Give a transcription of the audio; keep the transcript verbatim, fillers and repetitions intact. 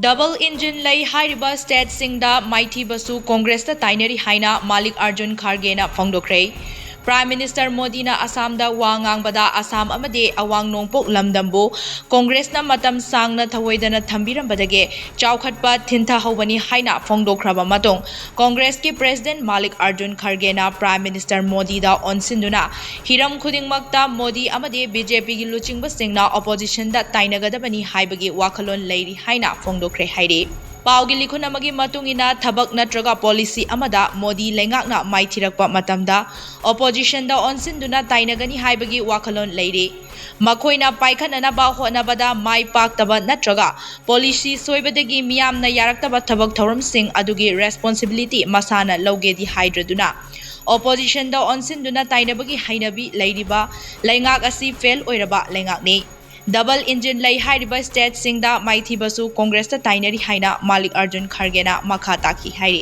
Double engine ꯂꯩ ꯍꯥꯏꯔꯤꯕ stateꯁꯤꯡꯗ ꯃꯥꯏꯊꯤꯕꯁꯨ ꯀꯣꯡꯒ꯭ꯔꯦꯁꯇ ꯇꯥꯏꯅꯔꯤ ꯍꯥꯏꯅ ꯃꯥꯂꯤꯛ ꯑꯥꯔꯖꯨꯟ ꯈꯥꯔꯒꯦꯅ ꯐꯣꯡꯗꯣꯛꯈ꯭ꯔꯦ꯫ Prime Minister ꯃꯣꯗꯤꯅ ꯑꯁꯥꯝꯗ ꯋꯥ ꯉꯥꯡꯕꯗ ꯑꯁꯥꯝ ꯑꯃꯗꯤ ꯑꯋꯥꯡ ꯅꯣꯡꯄꯣꯛ ꯂꯝꯗꯝꯕꯨ ꯀꯣꯡꯒ꯭ꯔꯦꯁꯅ ꯃꯇꯝ ꯁꯥꯡꯅ ꯊꯑꯣꯏꯗꯅ ꯊꯝꯕꯤꯔꯝꯕꯗꯒꯤ ꯆꯥꯎꯈꯠꯄ ꯊꯤꯟꯊꯍꯧꯕꯅꯤ ꯍꯥꯏꯅ ꯐꯣꯡꯗꯣꯛꯈ꯭ꯔꯕ ꯃꯇꯨꯡ, ꯀꯣꯡꯒ꯭ꯔꯦꯁꯀꯤ President ꯃꯥꯂꯤꯛ ꯑꯥꯔꯖꯨꯟ ꯈꯥꯔꯒꯦꯅ Prime Minister ꯃꯣꯗꯤꯗ ꯑꯣꯟꯁꯤꯟꯗꯨꯅ ꯍꯤꯔꯝ ꯈꯨꯗꯤꯡꯃꯛꯇ ꯃꯣꯗꯤ ꯑꯃꯗꯤ BJPꯒꯤ ꯂꯨꯆꯤꯡꯕꯁꯤꯡꯅ oppositionꯗ ꯇꯥꯏꯅꯒꯗꯕꯅꯤ ꯍꯥꯏꯕꯒꯤ ꯋꯥꯈꯜꯂꯣꯟ ꯂꯩꯔꯤ ꯍꯥꯏꯅ ꯐꯣꯡꯗꯣꯛꯈ꯭ꯔꯦ ꯍꯥꯏꯔꯤ꯫ ꯄꯥꯎꯒꯤ ꯂꯤꯈꯨꯟ ꯑꯃꯒꯤ ꯃꯇꯨꯡ ꯏꯟꯅ, ꯊꯕꯛ ꯅꯠꯇ꯭ꯔꯒ policy ꯑꯃꯗ ꯃꯣꯗꯤ ꯂꯩꯉꯥꯛꯅ ꯃꯥꯏꯊꯤꯔꯛꯄ ꯃꯇꯝꯗ oppositionꯗ ꯑꯣꯟꯁꯤꯟꯗꯨꯅ ꯇꯥꯏꯅꯒꯅꯤ ꯍꯥꯏꯕꯒꯤ ꯋꯥꯈꯜꯂꯣꯟ ꯂꯩꯔꯤ꯫ ꯃꯈꯣꯏꯅ ꯄꯥꯏꯈꯠꯅꯅꯕ ꯍꯣꯠꯅꯕꯗ ꯃꯥꯏ ꯄꯥꯛꯇꯕ ꯅꯠꯇ꯭ꯔꯒ policy ꯁꯣꯏꯕꯗꯒꯤ ꯃꯤꯌꯥꯝꯅ ꯌꯥꯔꯛꯇꯕ ꯊꯕꯛ ꯊꯧꯔꯝꯁꯤꯡ ꯑꯗꯨꯒꯤ responsibility ꯃꯁꯥꯅ ꯂꯧꯒꯦꯗꯤ ꯍꯥꯏꯗ꯭ꯔꯗꯨꯅ, oppositionꯗ ꯑꯣꯟꯁꯤꯟꯗꯨꯅ ꯇꯥꯏꯅꯕꯒꯤ ꯍꯩꯅꯕꯤ ꯂꯩꯔꯤꯕ ꯂꯩꯉꯥꯛ ꯑꯁꯤ fail ꯑꯣꯏꯔꯕ ꯂꯩꯉꯥꯛꯅꯤ꯫ Double engine ꯂꯩ ꯍꯥꯏꯔꯤꯕ stateꯁꯤꯡꯗ ꯃꯥꯏꯊꯤꯕꯁꯨ ꯀꯣꯡꯒ꯭ꯔꯦꯁꯇ ꯇꯥꯏꯅꯔꯤ ꯍꯥꯏꯅ ꯃꯥꯂꯤꯛ ꯑꯥꯔꯖꯨꯟ ꯈꯥꯔꯒꯦꯅ ꯃꯈꯥ ꯇꯥꯈꯤ ꯍꯥꯏꯔꯤ꯫